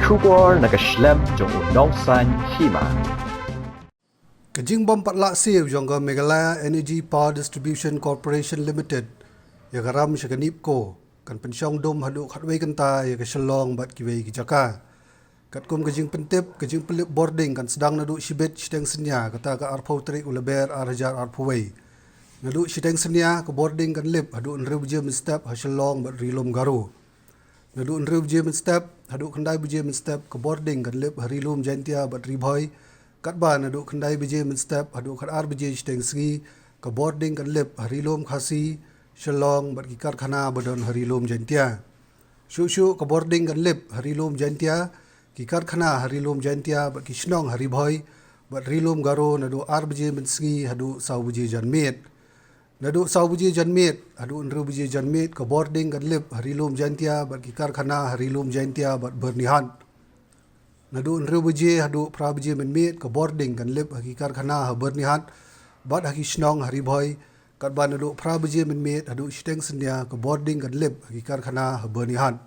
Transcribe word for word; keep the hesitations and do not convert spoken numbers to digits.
Khubor na ka shlem jong u nongsan hima. Ka jingbym pat lah siew jong ka Meghalaya Energy Power Distribution Corporation Limited ïa ka ram sha ka NEEPCO kan pynshong dum haduh khatwei kynta ïa ka Shillong bad kiwei ki jaka. Katkum ka jingpyntip, ka jingpynlip bording kan sdang naduh shibit shiteng synñia, kata ka arphew tarik u Lber ar hajar arphew wei. Naduh shiteng synñia ka bording kan lip haduh hynriew baje mynstep ha Shillong bad Ri Lum Garo. Naduh hynriew baje mynstep haduh khyndai baje mynstep ka bording kan lip ha Ri Lum Jaintia bad Ri Bhoi. Katba naduh khyndai baje mynstep haduh khatar baje shiteng sngi ka bording kan lip ha Ri Lum Khasi, Shillong bad ki karkhana ba don ha Ri Lum Jaintia. Shuh shuh ka bording kan lip ha Ri Lum Jaintia, ki karkhana ha Ri Lum Jaintia bad ki shnong ha Ri Bhoi bad Ri Lum Garo naduh ar baje mynsngi haduh saw baje janmiet. Naduh saw baje janmiet haduh hynriew baje janmiet ka bording kan lip ha Ri Lum Jaintia bad ki karkhana ha Ri Lum Jaintia bad Byrnihat. Naduh hynriew baje haduh phra baje mynmiet ka bording kan lip ha ki karkhana ha Byrnihat bad ha ki shnong ha Ri Bhoi. Katba naduh phra baje mynmiet haduh shiteng synñia ka bording kan lip ha ki karkhana ha Byrnihat.